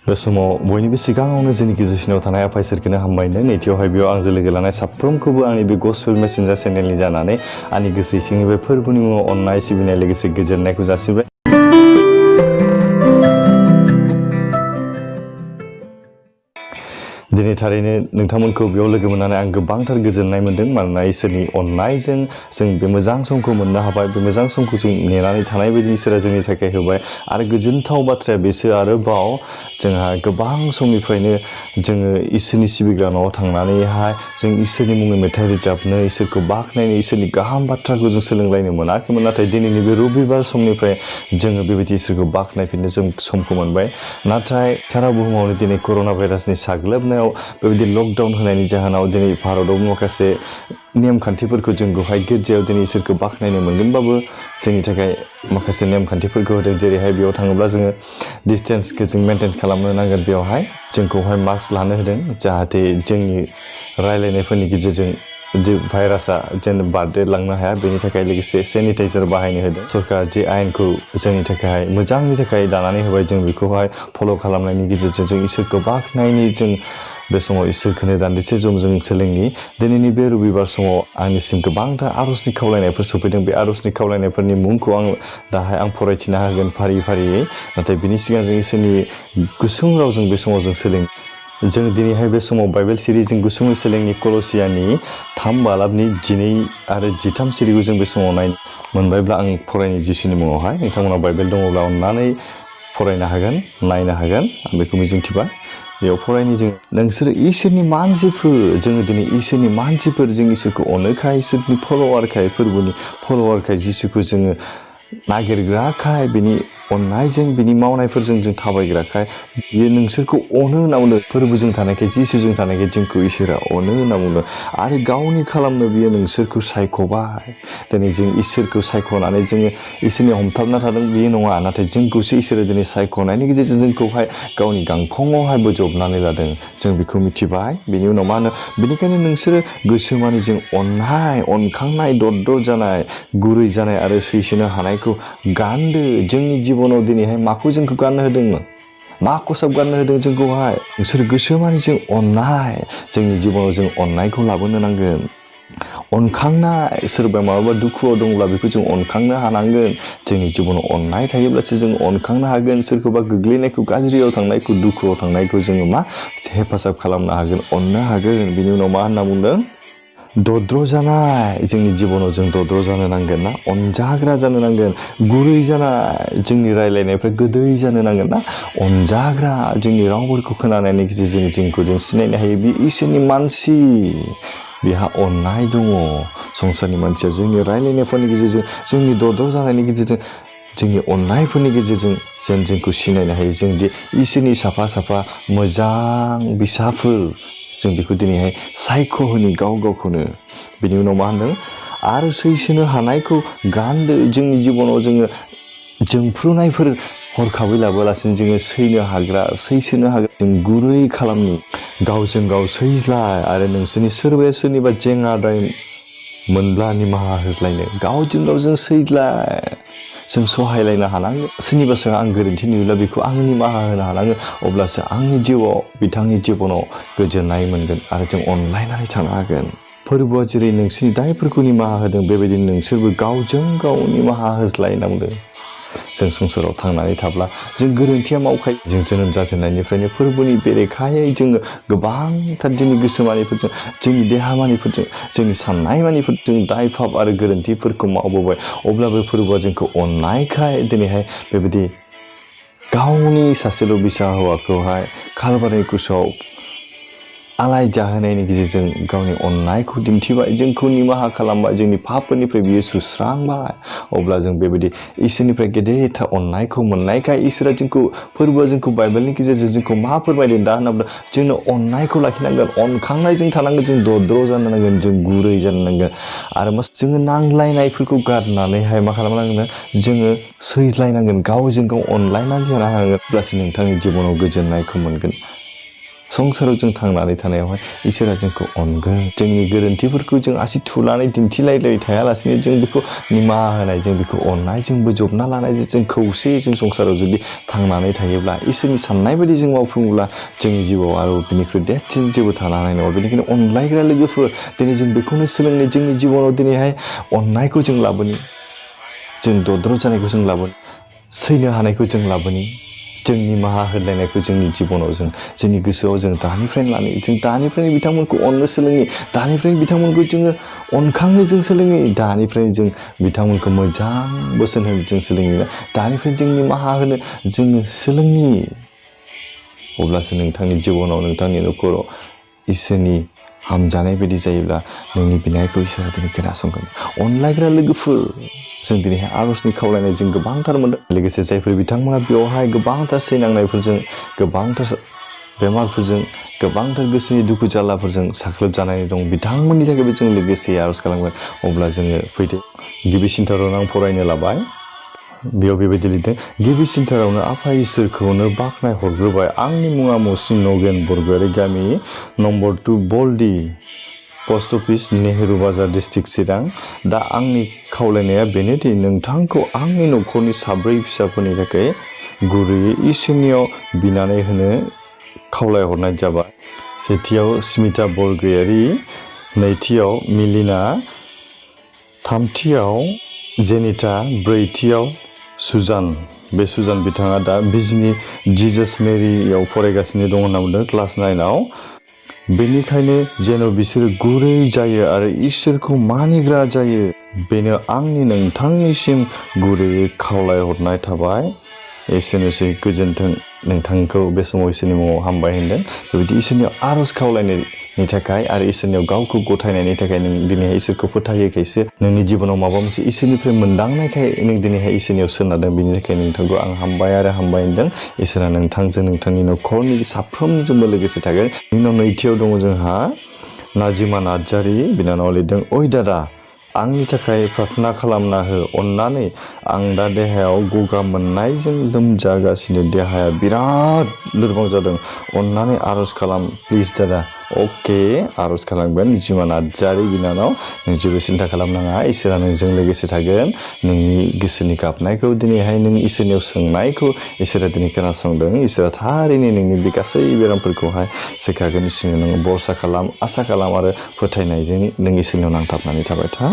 बे समाव बयनिबो सिगाङावनो जोंनि गेजेरसिनाव थानाय आफा इसोरखौनो हामबायनो नैथियावहाय बेयाव आंजों लोगो लानाय साफ्रोमखौबो आंनि बे गस्पेल मेसेन्जार चेनेलनि जानानै आंनि गोसो सिंनिफ्राय फोरबोनि मुङाव अननाय सिबिनाय लोगोसे गोजोननायखौ जासिबाय। दिनै थारैनो नोंथांमोनखौ बेयाव लोगो मोननानै आं गोबांथार गोजोननाय मोन्दों मानोना इसोरनि अननायजों जों बे मोजां समखौ मोननो हाबाय। बे मोजां समखौ जों नेनानै थानाय बायदि इसोरा जोंनि थाखाय होबाय आरो गोजोनथाव बाथ्राया बेसो आरोबाव जोंहा गोबां समनिफ्रायनो जोङो इसोरनि सिबिग्रा न'आव थांनानैहाय जों इसोरनि मुङै मेथाइ रोजाबनो इसोरखौ बाख्नायनो इसोरनि गाहाम बाथ्राखौ जों सोलोंलायनो मोनाखैमोन। नाथाय दिनैनि बे रबिबार समनिफ्राय जोङो बेबायदि इसोरखौ बाख्नायफिननो जों समखौ मोनबाय। नाथाय सारा बुहुमावनो दिनै कर'ना भाइरासनि साग्लोबनायाव बेबायदि लकडाउन होनायनि जाहोनाव दिनै भारताव माखासे नेमखान्थिफोरखौ जों बेवहाय गिर्जायाव दिनै इसोरखौ बाख्नायनो मोनगोनबाबो जोंनि थाखाय माखासे नेमखान्थिफोरखौ होदों। जेरैहाय बेयाव थाङोब्ला जोङो डिसटेन्सखौ जों मेनटेन खालामनो नांगोन। बेवहाय जोंखौहाय मास्क लानो होदों जाहाथे जोंनि रायलायनायफोरनि गेजेरजों जे भाइरासआ जेन बारदेरलांनो हाया बेनि थाखाय लोगोसे सेनिटाइजार बाहायनो होदों। सरकार जे आयेनखौ जोंनि थाखाय मोजांनि थाखाय दानानै होबाय जों बेखौहाय फल' खालामनायनि गेजेरजों जों इसोरखौ बाख्नायनि जों बे समाव इसोरखौनो दान्दिसे सम जों सोलोंनि। दिनैनि बे रबिबार समाव आंनिसिम गोबांथार आर'जनि खावलायनायफोर सफैदों। बे आर'जनि खावलायनायफोरनि मुंखौ दाहाय आं फरायथिना होगोन फारि फारियै। नाथाय बिनि सिगां जों इसोरनि गुसुं रावजों बे समाव जों सोलों। जों दिनैहाय बे समाव बाइबेल सिरिजों गुसुङै सोलोंनि कल'सियानि 3 बालाबनि 12 आरो 13 सिरिखौ जों बे समाव नायनो मोनबायब्ला आं फरायनि जिसुनि मुङावहाय नोंथांमोनाव बाइबेल दङब्ला अननानै फरायनो हागोन नायनो हागोन आं बेखौ मिजिंथिबाय। जेयाव फरायनि जों नोंसोरो इसोरनि मानसिफोर जोङो दिनै इसोरनि मानसिफोर जों इसोरखौ अनोखाय इसोरनि फल'वारखाय फोरबोनि फल'वारखाय जिसुखौ जोङो नागिरग्राखाय बिनि अननायजों बिनि मावनायफोरजों जों थाबायग्राखाय बियो नोंसोरखौ अनो होनना बुंदों। फोरबोजों थानायखाय जिसुजों थानायखाय जोंखौ इसोरा अनो होनना बुंदों आरो गावनि खालामनो बियो नोंसोरखौ सायख'बाय। दिनै जों इसोरखौ सायख'नानै जोङो इसोरनि हमथाबना थादों बेयो नङा। नाथाय जोंखौसो इसोरा दिनै सायख'नायनि गेजेरजों जोंखौहाय गावनि गांखंआवहाय बोजबनानै लादों जों बेखौ मिथिबाय। बेनि उनाव मा होनो बेनिखायनो नोंसोरो गोसोमानि जों अननाय अनखांनाय दद्र जानाय गुरै जानाय आरो सैसोनो हानायखौ गानदो। जोंनि जिबनाव दिनैहाय माखौ जोंखौ गाननो होदोंमोन मा खसाब गाननो होदों जोंखौहाय नोंसोर गोसोमानि जों अननाय जोंनि जिबनाव जों अननायखौ लाबोनो नांगोन। अनखांनाय सोरबा माबा दुखुआव दंब्ला बेखौ जों अनखांनो हानांगोन। जोंनि जिबनाव अननाय थायोब्लासो जों अनखांनो हागोन। सोरखौबा गोग्लैनायखौ गाज्रियाव थांनायखौ दुखुआव थांनायखौ जोङो मा हेफाजाब खालामनो हागोन अननो हागोन। बिनि उनाव मा होनना बुंदों दद्र जानाय जोंनि जिबनाव जों दद्र जानो नांगोन ना अनजाग्रा जानो नांगोन। गुरै जानाय जोंनि रायलायनायफ्रा गोदै जानो नांगोन ना अनजाग्रा जोंनि रावफोरखौ खोनानायनि गेजेरजों जोंखौ जों सिनायनो हायो बे इसोरनि मानसि बेहा अननाय दङ। संसारनि मानसिया जोंनि रायलायनायफोरनि गेजेरजों जोंनि दद्र जानायनि गेजेरजों जोंनि अननायफोरनि गेजेरजों जेन जोंखौ सिनायनो हायो जों दि इसोरनि साफा साफा मोजां बिसाफोर जों बेखौ दिनैहाय सायख'होनि गाव गावखौनो। बिनि उनाव मा होनदों आरो सैसोनो हानायखौ गानदो। जोंनि जिबनाव जोङो जोंफ्रुनायफोर हरखाबै लाबोलासिनो जोङो सैनो हाग्रा सैसोनो हाग्रा जों गुरै खालामनि गावजों गाव सैज्लाय आरो नोंसोरनि सोरबाया सोरनिबा जेंना दाय मोनब्ला निमाहा होज्लायनो गावजों गाव जों सैज्लाय जों सहायलायनो हानांगोन। सोरनिबा सायाव आं गोरोन्थि नुयोब्ला बेखौ आं निमाहा होनो हानांगोन। अब्लासो आंनि जिउआव बिथांनि जिबनाव गोजोननाय मोनगोन आरो जों अनलायनानै थानो हागोन। फोरबोआ जेरै नोंसोरनि दायफोरखौ निमाहा होदों बेबायदिनो नोंसोरबो गावजों गाव निमाहा होज्लाय होनना बुंदों। जों संसाराव थांनानै थाब्ला जों गोरोन्थिया मावखायो। जों जोनोम जाजेननायनिफ्रायनो फोरबोनि बेरेखायै जोङो गोबांथार जोंनि गोसोमानिफोरजों जोंनि देहामानिफोरजों जोंनि साननाय मानिफोरजों दाय फाब आरो गोरोन्थिफोरखौ मावबोबाय। अब्लाबो फोरबोआ जोंखौ अननायखाय दिनैहाय बेबायदि गावनि सासेल' बिसा हौवाखौहाय कालभारिनि क्रुसाव आलाय जाहोनायनि गेजेरजों गावनि अननायखौ दिन्थिबाय जोंखौ निमाहा खालामबाय जोंनि पापफोरनिफ्राय बियो सुस्रांबाय। अब्ला जों बेबायदि इसोरनिफ्राय गेदेरथार अननायखौ मोननायखाय इसोरा जोंखौ फोरबोआ जोंखौ बाइबेलनि गेजेरजों जोंखौ मा फोरमायदों दा होनोब्ला जोंनो अननायखौ लाखिनांगोन अनखांनायजों थानांगोन जों दद्र जानो नांगोन जों गुरै जानो नांगोन आरो मा जोङो नांलायनायफोरखौ गारनानैहाय मा खालामनांगोन जोङो सैज्लायनांगोन गावजों गाव अनलायनानै थानो हानांगोन। अब्लासो नोंथांनि जिबनाव गोजोननायखौ मोनगोन संसाराव जों थांनानै थानायावहाय इसोरा जोंखौ अनगोन। जोंनि गोरोन्थिफोरखौ जों आसि थुनानै दिन्थिलायलाय थायालासिनो जों बेखौ निमाहा होनाय, जों बेखौ अननाय, जों बोजबना लानायजों जों खौसेयै जों संसाराव जुदि थांनानै थायोब्ला इसोरनि साननाय बायदि जों मावफुङोब्ला जोंनि जिउआव आरो बिनिख्रुइ देरसिन जेबो थानाय नङा। बेनिखायनो अनलायग्रा लोगोफोर, दिनै जों बेखौनो सोलोंनो, जोंनि जिबनाव दिनैहाय अननायखौ जों लाबोनि, जों दद्र जानायखौ जों लाबोनि, सैनो हानायखौ जों लाबोनि, जों निमाहा होलायनायखौ जोंनि जिबनाव जोंनि गोसोआव जों दानिफ्रायनो लानि, जों दानिफ्रायनो बिथांमोनखौ अननो सोलोङि, दानिफ्रायनो बिथांमोनखौ जोङो अनखांनो जों सोलोङि, दानिफ्रायनो जों बिथांमोनखौ मोजां बोसोन होनो जों सोलोङि, दानिफ्रायनो जों निमाहा होनो जोङो सोलोङि। अब्लासो नोंथांनि जिबनाव, नोंथांनि न'खराव इसोरनि हामजानाय बायदि जायोब्ला नोंनि बिनायखौ इसोरा दिनै खोनासंगोन। अनलायग्रा लोगोफोर, जों दिनैहाय आरजनि खावलायनाय जों गोबांथार मोनदों। लोगोसे जायफोर बिथांमोना बेवहाय गोबांथार सैनांनायफोरजों, गोबांथार बेमारफोरजों, गोबांथार गोसोनि दुखु जारलाफोरजों साग्लोबजानाय दं, बिथांमोननि थाखायबो जों लोगोसे आरज खालामगोन। अब्ला जोङो फैदो। गिबिसिनथारावनो आं फरायनो लाबाय। बेयाव बेबायदि लिरदों, गिबिसिनथारावनो आफा इसोरखौनो बाख्नाय हरग्रोबाय। आंनि मुङा मुस्रि नगेन बरगयारि, गामि नम्बर 2 बल्दी, पस्ट अफिस, नेहरू बाजार, डिस्ट्रिक्ट चिरां। दा आंनि खावलायनाया बेनोदि नोंथांखौ आंनि न'खरनि 4 फिसाफोरनि थाखाय गुरैयै इसोरनियाव बिनानै होनो खावलायहरनाय जाबाय। सेथियाव स्मिता बरगयारि, नैथियाव मिलिना, थामथियाव जेनिता, ब्रैथियाव सुजान। बे सुजान बिथाङा दा बिजनि जिजास मेरियाव फरायगासिनो दं होनना बुंदों, क्लास 9आव। बेनिखायनो जेन' बिसोरो गुरै जायो आरो इसोरखौ मानिग्रा जायो, बेनो आंनि नोंथांनिसिम गुरैयै खावलायहरनाय थाबाय। एसेनोसै, गोजोन्थों। नोंथांखौ बे समाव इसोरनि मुङाव हामबाय होनदों। बेबायदि इसोरनियाव आरज खावलायनायनि थाखाय आरो इसोरनियाव गावखौ गथायनायनि थाखाय नों दिनैहाय इसोरखौ फोथायोखायसो, नोंनि जिबनाव माबा मोनसे इसोरनिफ्राय मोनदांनायखाय नों दिनैहाय इसोरनियाव सोनारदों। बेनि थाखाय नोंथांखौ आं हामबाय आरो हामबाय होनदों। इसोरा नोंथांजों, नोंथांनि न'खरनि साफ्रोमजोंबो लोगोसे थागोन। बिनि उनाव नैथियाव दङ जोंहा नाजिमा नार्जारि, बिनानावा लिरदों, ओइ दादा, आंनि थाखाय प्रार्थना खालामना हो अननानै। आं दा देहायाव गगा मोननायजों लोमजागासिनो, देहाया बिराद लोरबां जादों। अननानै आरज खालाम प्लिज दादा। अके, आरज खालामगोन। जिमा नार्जारि बिनानाव, नों जेबो सिन्था खालामनाङा, इसोरा नोंजों लोगोसे थागोन। नोंनि गोसोनि गाबनायखौ, दिनैहाय नों इसोरनियाव सोंनायखौ इसोरा दिनै खोनासंदों। इसोरा थारैनो नोंनि बे गासै बेरामफोरखौहाय सोखागोन। इसोरनियाव नोङो भरसा खालाम, आसा खालाम आरो फोथायनायजों नों इसोरनियाव नांथाबनानै थाबाय था।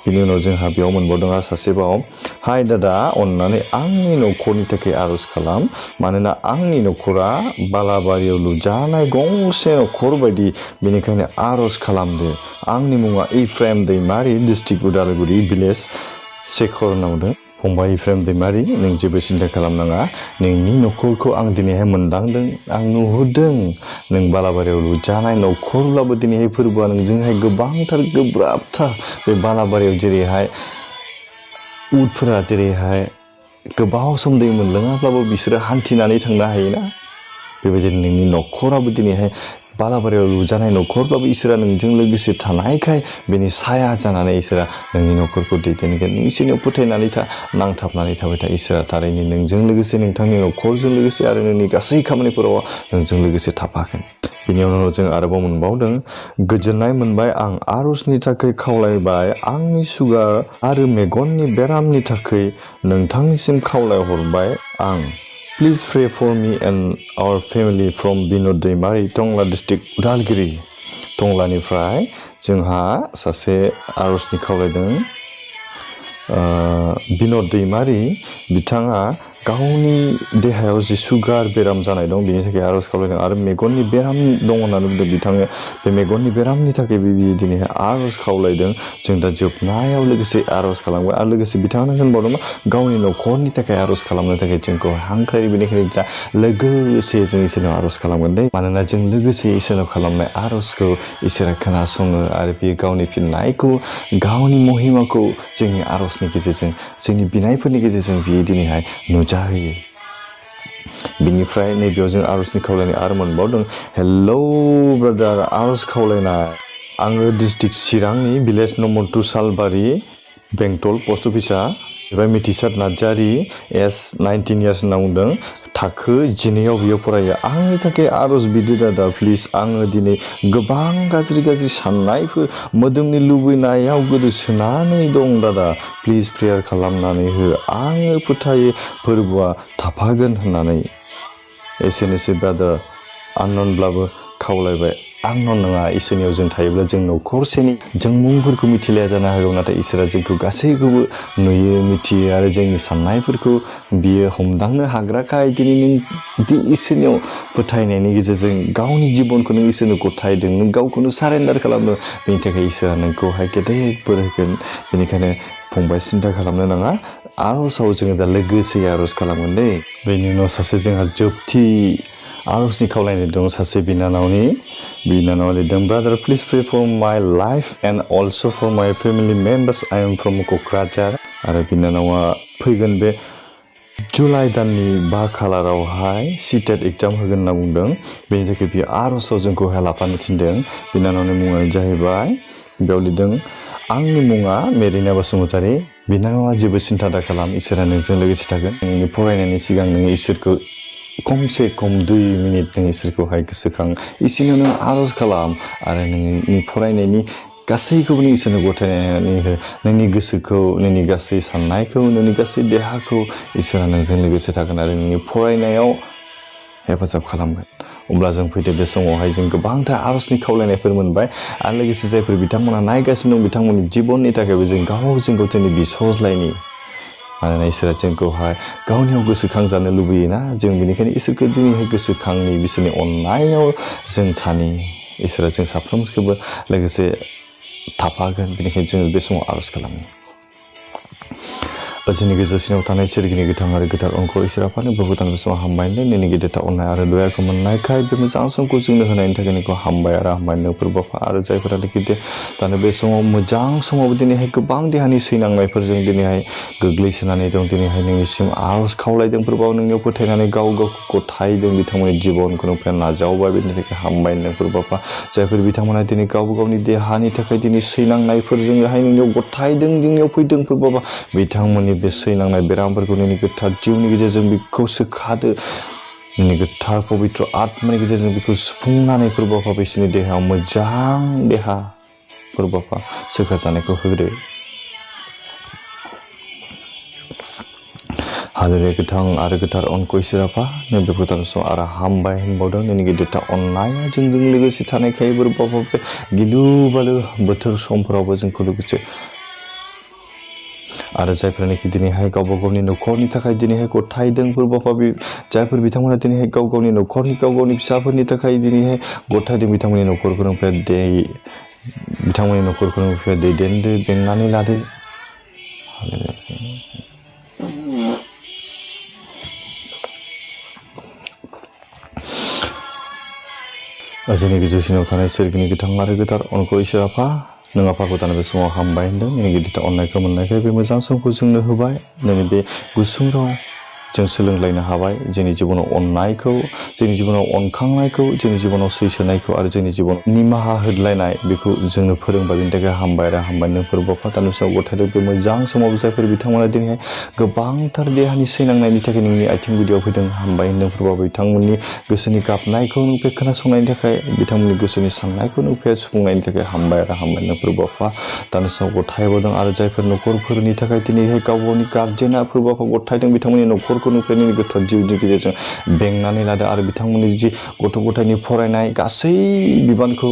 बिनि उनाव जोंहा बेयाव मोनबावदों आरो सासेबाव, हाय दादा, अननानै आंनि न'खरनि थाखाय आरज खालाम। मानोना आंनि न'खरा बालाबारियाव लुजानाय गंसे न'खर बायदि, बेनिखायनो आरज खालामदो। आंनि मुङा इफ्राइम दैमारि, डिस्ट्रिक्ट उदालगुरि, भिलेज शेखर होनना बुंदों। फंबाय इफ्राइम दैमारि, नों जेबो सिन्था खालामनाङा। नोंनि न'खरखौ आं दिनैहाय मोनदांदों, आं नुहुरदों। नों बालाबारियाव लुजानाय न'खरब्लाबो दिनैहाय फोरबोआ नोंजोंहाय गोबांथार गोब्राबथार। बे बालाबारियाव जेरैहाय उटफोरा जेरैहाय गोबाव सम दै मोनलोङाब्लाबो बिसोरो हान्थिनानै थांनो हायोना, बेबायदिनो नोंनि न'खराबो दिनैहाय बालाबारियाव लुजानाय न'खरब्लाबो इसोरा नोंजों लोगोसे थानायखाय बेनि साया जानानै इसोरा नोंनि न'खरखौ दैदेनगोन। नों इसोरनियाव फोथायनानै था, नांथाबनानै थाबाय था। इसोरा थारैनो नोंजों लोगोसे, नोंथांनि न'खरजों लोगोसे आरो नोंनि गासै खामानिफोराव नोंजों लोगोसे थाफागोन। बिनि उनाव जों आरोबाव मोनबावदों, गोजोननाय मोनबाय, आं आरजनि थाखाय खावलायबाय। आंनि सुगार आरो मेगननि बेरामनि थाखाय नोंथांनिसिम खावलायहरबाय आं। Please pray for me and our family from Binod Daimari, Tangla district Udalguri. टंलानिफ्राय जोंहा सासे आरजनि खावलायदों, बिन'द दैमारि। बिथाङा गावनि देहायाव जि सुगार बेराम जानाय दं, बेनि थाखाय आरज खावलायदों आरो मेगननि बेराम दं होननानै बुंदों। बिथाङा बे मेगननि बेरामनि थाखाय बियो दिनैहाय आरज खावलायदों। जों दा जोबनायाव लोगोसे आरज खालामगोन आरो लोगोसे बिथाङानो होनबावदोंमोन, गावनि न'खरनि थाखाय आरज खालामनो थाखाय जोंखौ हांख्रायो। बेनिखायनो जा लोगोसे जों इसोरनाव आरज खालामगोन दे। मानोना जों लोगोसे इसोरनाव खालामनाय आरजखौ इसोरा खोनासङो आरो बियो गावनि फिननायखौ, गावनि महिमाखौ जोंनि आरजनि गेजेरजों, जोंनि बिनायफोरनि गेजेरजों बियो दिनैहाय नुजाहोयो। बिनिफ्राय नैबेयाव जों आरजनि खावलायनाय आरो मोनबावदों, हेलौ ब्रादार, आरज खावलायनाय। आङो डिस्ट्रिक्ट चिरांनि, भिलेज नम्बर 2 सालबारि, बेंटल, पस्ट अफिसा। एबा मिथिसार नार्जारि, एज 19 इयार्स होनना बुंदों। थाखो 10आव बियो फरायो। आंनि थाखाय आरज बिदो दादा प्लिज, आङो दिनै गोबां गाज्रि साननायफोर मोदोमनि लुबैनायाव गोदोसोनानै दं दादा, प्लिज प्रेयार खालामनानै हो। आङो फोथायो फोरबोआ थाफागोन होननानै। एसेनोसै ब्रादार, आननब्लाबो खावलायबाय। आनन नङा, इसोरनियाव जों थायोब्ला जों न'खरसेनि जों मुंफोरखौ मिथिलाया जानो हागौ, नाथाय इसोरा जोंखौ गासैखौबो नुयो, मिथियो आरो जोंनि साननायफोरखौ बियो हमदांनो हाग्राखाय दिनै नों दि इसोरनियाव फोथायनायनि गेजेरजों गावनि जिबनखौ नों इसोरनो गथायदों, नों गावखौनो सारेन्डार खालामदों, बेनि थाखाय इसोरा नोंखौहाय गेदेर बोर होगोन। बेनिखायनो फंबाय सिन्था खालामनो नाङा, आरजआव जोङो दा लोगोसे आरज खालामगोन दे। बेनि उनाव सासे जोंहा जोबथि आरजनि खावलायनाय दं सासे बिनानावनि। बिनानावा लिरदों, ब्रादार प्लिज प्रे फर माय लाइफ एन्ड अल्स' फर माय family members, I M from Kokrajhar. आरो बिनानावा फैगोन बे जुलाइ दाननि 5 खालारावहाय सिटेट एग्जाम होगोन होनना बुंदों। बेनि थाखाय बियो आरजआव जोंखौहाय लाफानो थिनदों। बिनानावनि मुङानो जाहैबाय, बेयाव लिरदों, आंनि मुङा मेरिना बसुमतारी। बिनानावा जेबो सिन्था दा खालाम, इसोरा नोंजों लोगोसे थागोन। नोंनि फरायनायनि सिगां नोङो इसोरखौ खमसे खम 2 मिनिट नों इसोरखौहाय गोसोखां, इसोरनाव नों आरज खालाम आरो नोंनि फरायनायनि गासैखौबो नों इसोरनो गथायनानै हो। नोंनि गोसोखौ, नोंनि गासै साननायखौ, नोंनि गासै देहाखौ इसोरा नोंजों लोगोसे थागोन आरो नोंनि फरायनायाव हेफाजाब खालामगोन। अब्ला जों फैदो बे समावहाय जों गोबांथार आरजनि खावलायनायफोर मोनबाय आरो लोगोसे जायफोर बिथांमोना नायगासिनो दं बिथांमोननि जिबननि थाखायबो जों गावजों गाव जोंनि बिस'ज्लायनि, मानोना इसोरा जोंखौहाय गावनियाव गोसोखांजानो लुबैयोना, जों बेनिखायनो इसोरखौ दिनैहाय गोसोखांनि, बिसोरनि अननायाव जों थानि। इसोरा जों साफ्रोमखौबो लोगोसे थाफागोन, बेनिखायनो जों बे समाव आरज खालामो। जोंनि गोजौसिनाव थानाय सोरगिनि गोथां आरो गोथार अनखौ इसोर आफानो बहुदान समाव हामबायनो, नोंनि गेदेरथा अननाय आरो दयाखौ मोननायखाय बे मोजां समखौ जोंनो होनायनि थाखाय नोंखौ हामबाय आरो हामबायनो फोरबाफा। आरो जायफोरा दानो बे समाव मोजां समाव दिनैहाय गोबां देहानि सैनांनायफोरजों दिनैहाय गोग्लैसोनानै दं, दिनैहाय नोंनिसिम आरज खावलायदों फोरबाव, नोंनियाव फोथायनानै गाव गावखौ गथायदों, बिथांमोननि जिबनखौ नोंफ्राय नाजावबाय, बेनि थाखाय हामबायनो फोरबाफा। जायफोर बिथांमोना दिनै गाव गावनि देहानि थाखाय दिनै सैनांनायफोरजोंहाय नोंनियाव गथायदों, जोंनियाव फैदों फोरबाफा, बिथांमोननि बे सैनांनाय बेरामफोरखौ नोंनि गोथार जिउनि गेजेरजों बेखौ सोखादो, नोंनि गोथार पबित्र आत्मानि गेजेरजों बेखौ सुफुंनानै फोरबाफा बिसोरनि देहायाव मोजां देहा फोरबाफा सोखाजानायखौ होदो। हालेलुया। गोथां आरो गोथार अनखौ इसोर आफा नों बे गोथार सम आरो हामबाय होनबावदों, नोंनि गिदिरथा अननाया जोंजों लोगोसे थानायखाय फोरबाफा बे गिलु बालु बोथोर समफोरावबो जोंखौ लोगोसे आरो जायफोरानोखि दिनैहाय गावबा गावनि न'खरनि थाखाय दिनैहाय गथायदों फोरबाफा, जायफोर बिथांमोना दिनैहाय गाव गावनि न'खरनि गाव गावनि फिसाफोरनि थाखाय दिनैहाय गथायदों, बिथांमोननि न'खरखौ नोंनिफ्राय दैदेनदो, बेंनानै लादो। जोंनि गोजौसिनाव थानाय सोरगिनि गोथां आरो गोथार अनखौ इसोर आफा नों आफाखौ दानो बे समाव हामबाय होनदों, नोंनि गिदिरथा अननायखौ मोननायखाय बे मोजां समखौ जोंनो होबाय। नोंनि बे गुसुं राव जों सोलोंलायनो हाबाय, जोंनि जिबनाव अननायखौ, जोंनि जिबनाव अनखांनायखौ, जोंनि जिबनाव सैसोनायखौ आरो जोंनि जिबनाव निमाहा होलायनाय बेखौ जोंनो फोरोंबाय, बेनि थाखाय हामबाय आरो हामबाय नों फोरबाफा। दानि समाव गथायदों बे मोजां समाव जायफोर बिथांमोना दिनैहाय गोबांथार देहानि सैनांनायनि थाखाय नोंनि आथिं गुदियाव फैदों, हामबाय होनदों फोरबाफा। बिथांमोननि गोसोनि गाबनायखौ नोंनिफ्राय खोनासंनायनि थाखाय, बिथांमोननि गोसोनि साननायखौ नोंनिफ्राय सुफुंनायनि थाखाय हामबाय आरो हामबाय नों फोरबाफा। दानि समाव गथायबावदों आरो जायफोर न'खरफोरनि थाखाय दिनैहाय गाव गावनि गार्जेना फोरबाफा गथायदों, बिथांमोननि न'खरखौ नोंनिफ्राय नोंनि गोथार जिउनि गेजेरजों बेंनानै लादो आरो बिथांमोननि जि गथ' गथायनि फरायनाय गासै बिबानखौ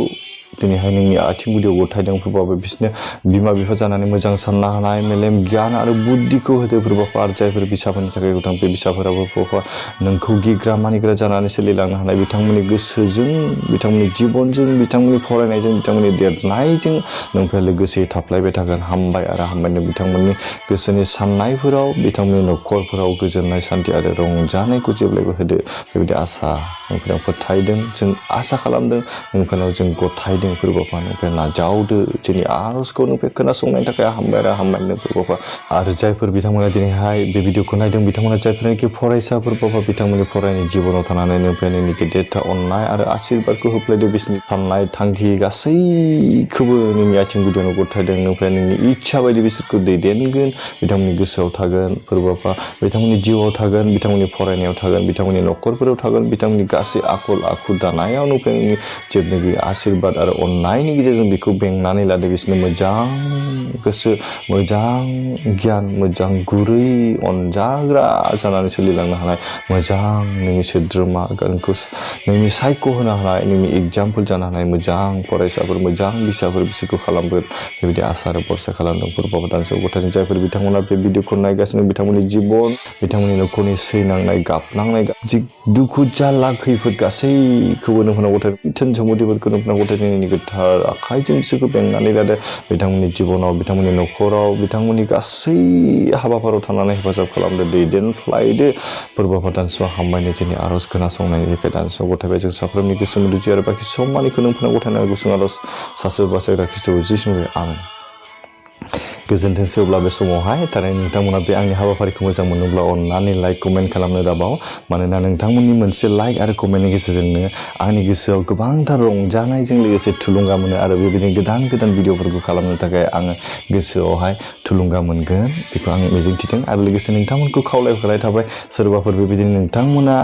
दिनैहाय नोंनि आथिं गुदियाव गथायदों फोरबाफा। बिसोरनो बिमा बिफा जानानै मोजां साननो हानाय मेलेम गियान आरो बुद्धिखौ होदो फोरबाफा। आरो जायफोर बिसाफोरनि थाखाय गोथां, बे बिसाफोराबो फोरबाफा नोंखौ गिग्रा मानिग्रा जानानै सोलिलांनो हानाय, बिथांमोननि गोसोजों, बिथांमोननि जिबनजों, बिथांमोननि फरायनायजों, बिथांमोननि देरनायजों नोंनिफ्राय लोगोसे थाफ्लायबाय थागोन, हामबाय आरो हामबायनो बिथांमोननि गोसोनि साननायफोराव, बिथांमोननि न'खरफोराव गोजोननाय सान्थि आरो रंजानायखौ जेब्लायबो होदो, बेबायदि आसा नोंनिफ्राय फोथायदों, जों आसा खालामदों, नोंनिफ्राय जों गथायदों। फैदों फोरबाफा नोंनिफ्राय नाजावदो जोंनि आर'जखौ नोंनिफ्राय खोनासंनायनि थाखाय हामबाय फोरबाफा आरो जायफोर बिथांमोना दिनैहाय बे भिडिअखौ नायदों बिथांमोना जायफोरनाखि फरायसा फोरबाफा बिथांमोननि फरायनाय जिबनाव थानानै नोंनिफ्राय नोंनि गेदेरथार अननाय आरो आशीर्बादखौ होफ्लायदो बिसोरनि साननाय थांखि गासैखौबो नोंनि आथिं गुदियावनो गथायदों नोंनिफ्राय नोंनि इच्छा बायदि बिसोरखौ दैदेनगोन बिथांमोननि गोसोआव थागोन फोरबाफा बिथांमोननि जिउआव थागोन बिथांमोननि फरायनायाव थागोन बिथांमोननि न'खरफोराव थागोन बिथांमोननि गासै आखल आखु दानायाव नोंनिफ्राय नोंनि जोबनो आशीर्बाद आरो अननायनि गेजेरजों बेखौ बेंनानै लादो बिसोरनो मोजां गोसो मोजां गियान मोजां गुरै अनजाग्रा जानानै सोलिलांनो हानाय मोजां नोंनि सोद्रोमा नोंनि सायख'होनो हानाय नोंनि एग्जाम्पोल जानो हानाय मोजां फरायसाफोर मोजां बिसाफोर बिसोरखौ खालामगोन बेबायदि आसा आरो भरसा खालामदों फोरबाफा दानसेयाव गथायदों जायफोर बिथांमोना बे भिडिअखौ नायगासिनो बिथांमोननि जिबन बिथांमोननि न'खरनि सैनांनाय गाबनांनाय दुखु जारला खैफोद गासैखौबो नोंथांनाव गथायदों धोन सम्पतिफोरखौ नोंथांनाव गथायदों नोंनि गोथार आखाइजों बिसोरखौ बेंनानै लादो बिथांमोननि जिबनाव बिथांमोननि न'खराव बिथांमोननि गासै हाबाफोराव थानानै हेफाजाब खालामदो दैदेनफ्लायदो फोरबाफा दानसेयाव हामबायनो जोंनि आर'ज खोनासंनायनि थाखाय दानसेयाव गथायबाय जों साफ्रोमनि गोसो मोदोम आरो बाखि सम्मानिखौ नोंथांनाव गथायनानै गुसुं आर'ज सासे बासायग्रा खृष्ट जिसुनि आमेन गोजोन्थोंसै अब्ला बे समावहाय थारैनो नोंथांमोना बे आंनि हाबाफारिखौ मोजां मोनोब्ला अननानै लाइक कमेन्ट खालामनो दाबाव मानोना नोंथांमोननि मोनसे लाइक आरो कमेन्टनि गेजेरजोंनो आंनि गोसोआव गोबांथार रंजानायजों लोगोसे थुलुंगा मोनो आरो बेबायदिनो गोदान भिडिअफोरखौ खालामनो थाखाय आङो गोसोआवहाय थुलुंगा मोनगोन बेखौ आं मिजिंथिदों आरो लोगोसे नोंथांमोनखौ खावलायहरनाय थाबाय सोरबाफोर बेबायदिनो नोंथांमोना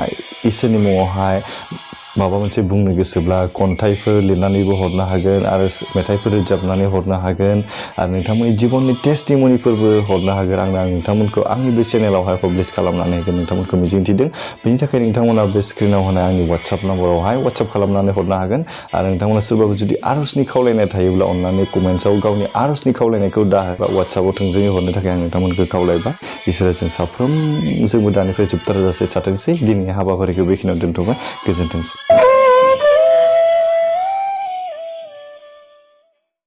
इसोरनि मुङावहाय माबा मोनसे बुंनो गोसोब्ला खन्थाइफोर लिरनानैबो हरनो हागोन आरो मेथाइफोर रोजाबनानै हरनो हागोन आरो नोंथांमोननि जिबननि टेस्टिमनिफोरबो हरनो हागोन आं नोंथांमोनखौ आंनि बे चेनेलावहाय पाब्लिश खालामनानै होगोन नोंथांमोनखौ मिजिंथिदों बेनि थाखाय नोंथांमोना बे स्क्रिनाव होनाय आंनि WhatsApp नाम्बारावहाय WhatsApp खालामनानै हरनो हागोन आरो नोंथांमोना सोरबाबो जुदि आर'जनि खावलायनाय थायोब्ला अननानै कमेन्ट्सआव गावनि आर'जनि खावलायनायखौ दाहो WhatsAppआव थोंजोङै हरनो थाखाय आं नोंथांमोनखौ खावलायबाय इसोरा जों साफ्रोमजोंबो दानिफ्राय जोबथारजासे थाथोंसै दिनैनि हाबाफारिखौ बेखिनियाव दोनथ'बाय गोजोन्थोंसै